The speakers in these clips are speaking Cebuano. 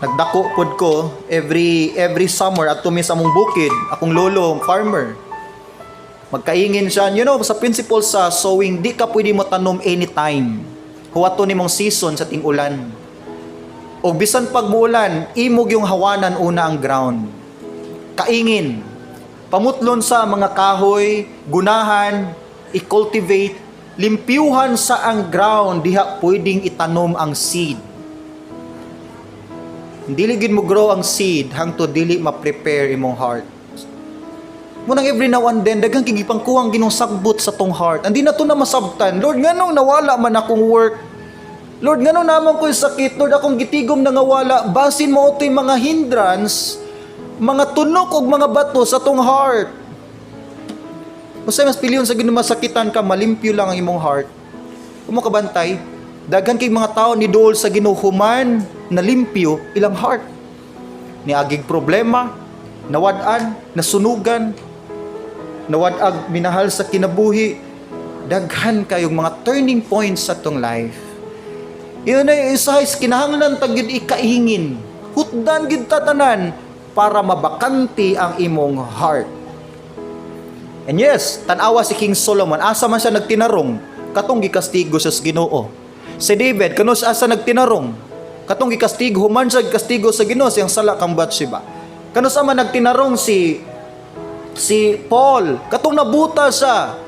Nagdako pod ko every summer at tumi sa among bukid. Akong lolo, farmer. Magkaingin siya. Sa principle sa sowing, di ka pwede mo tanom anytime. Huwato nimong season sa ting-ulan. O bisan pag muulan, imong yung hawanan una ang ground. Kaingin. Pamutlon sa mga kahoy, gunahan, i-cultivate, limpyuhan sa ang ground, diha pwedeng itanom ang seed. Dili gid mo grow ang seed hangtod dili ma-prepare imong heart. Munang every now and then, daghang kay gipangkuhang Ginoong sagbot sa tong heart. Indi na to na masabtan. "Lord, nganong nawala man akong work? Lord, nganong naman ko sakit? Lord, akong gitigom na nga wala." Basin mao to'y mga hindrance, mga tunok og mga bato sa tong heart. Basta mas piliyon sa Ginoo masakitan ka, malimpyo lang ang imong heart. Kung mo kabantay, daghan kay mga tao ni duol sa Ginoo human nalimpyo ilang heart. Niagig problema, nawad-an, nasunugan, nawad-ag minahal sa kinabuhi, daghan kayong mga turning points sa tong life. Yun ay isa is kinahanglan ta gyud ikaingin. Hutdan gyud tatanan para mabakante ang imong heart. And yes, tan-awa si King Solomon, asa man siya nagtinarong, katong gikastigo sa Ginoo. Si David, kanus asa nagtinarong, katong gikastigo, human siya gikastigo sa Ginoo siyang sala kang Bathsheba. Kanus man nagtinarong si Paul, katong nabuta siya.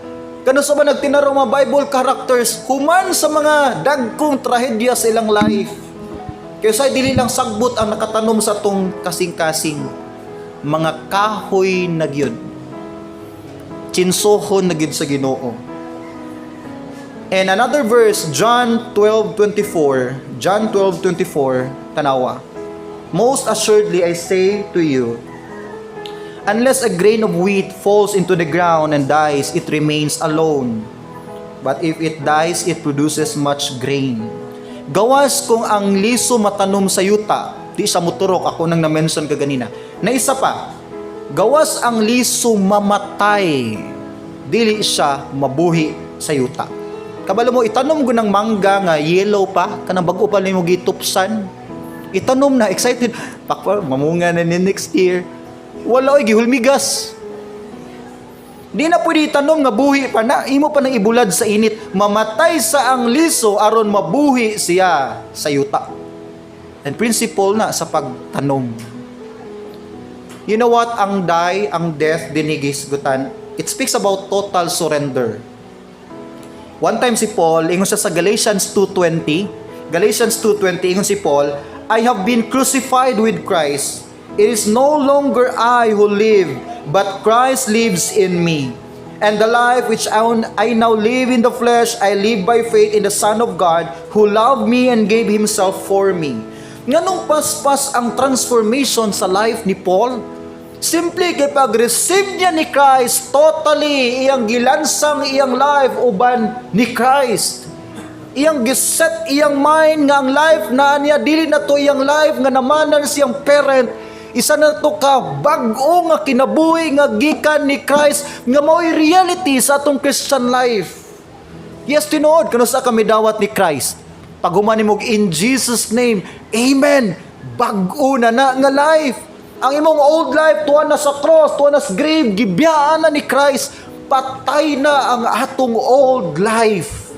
Kanus man nagtinarong mga Bible characters, human sa mga dagkong trahedya sa ilang life. Kaya sa dili lang sagbot ang nakatanom sa tong kasing-kasing, mga kahoy na gyud. Tsinsohon na gyud sa Ginoo. And another verse, John 12:24, John 12:24, tanawa. "Most assuredly I say to you, unless a grain of wheat falls into the ground and dies, it remains alone. But if it dies, it produces much grain." Gawas kung ang liso matanom sa yuta, di siya muturok, ako nang na-mention kaganina. Na isa pa, gawas ang liso mamatay, dili siya mabuhi sa yuta. Kabalo mo, itanom ko ng mangga nga yellow pa, kanang bago pa nimo gitupsan. Itanom na, excited. Pakpa, mamunga na ni next year. Wala oy, gihulmigas. Di na pwede itanom nga buhi pa na, imo pa nang ibulad sa init. Mamatay sa ang liso aron mabuhi siya sa yuta. And principle na sa pagtanom. You know what? Ang die, ang death, dinhi gihisgutan, it speaks about total surrender. One time si Paul, ingon siya sa Galatians 2.20, Galatians 2.20, ingon si Paul, "I have been crucified with Christ. It is no longer I who live, but Christ lives in me. And the life which I now live in the flesh, I live by faith in the Son of God, who loved me and gave Himself for me." Nganong paspas ang transformation sa life ni Paul? Simple kay pag-receive niya ni Christ, totally iyang gilansang iyang life uban ni Christ. Iyang giset iyang mind nga ang life na niya dili na to iyang life nga namanan siyang parent. Isa na to ka bag-o nga kinabuhi nga gikan ni Christ nga mao'y reality sa atong Christian life. Yes, tinuod kano sa kami dawat ni Christ. Pag human mo in Jesus' name, amen. Bag-o na na nga life. Ang imong old life tuwa na sa cross, tuwa na sa grave, gibiyaan na ni Christ. Patay na ang atong old life.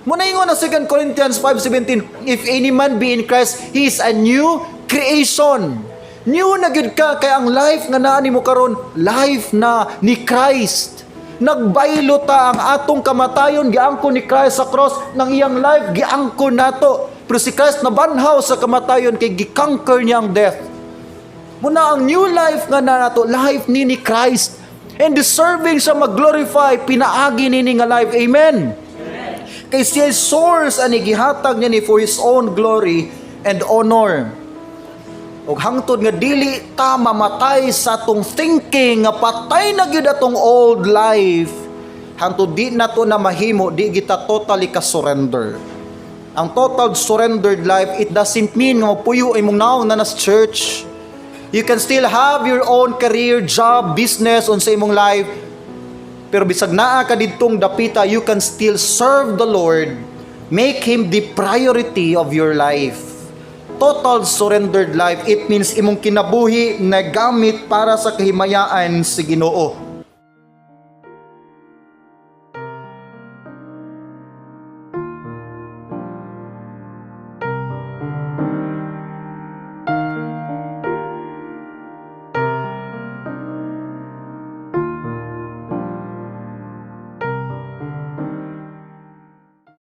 Muna ingon na 2 Corinthians 5:17, "If any man be in Christ, he is a new creation." New na gyud ka kay ang life nga naa nimo karon, life na ni Christ. Nagbaylo ta ang atong kamatayon giangkon ni Christ sa cross ng iyang life giangkon nato. Pero si Christ nabanhaw sa kamatayon kay gi-conquer niya ang death. Muna ang new life nga na nato, life ni Christ. And deserving siya mag-glorify, pinaagi nini nga life. Amen. Kay siya source ani gihatag niya ni for His own glory and honor. Og hangtod nga dili ta mamatay sa atong thinking nga patay na gyud atong old life. Hangtod di na to na mahimo, di kita totally ka surrender. Ang total surrendered life, it doesn't mean nga mapuyo imong naong na nas church. You can still have your own career, job, business unsa imong life. Pero bisag naa ka didtong dapita, you can still serve the Lord. Make Him the priority of your life. Total surrendered life, it means imong kinabuhi na gamit para sa kahimayaan sa Ginoo.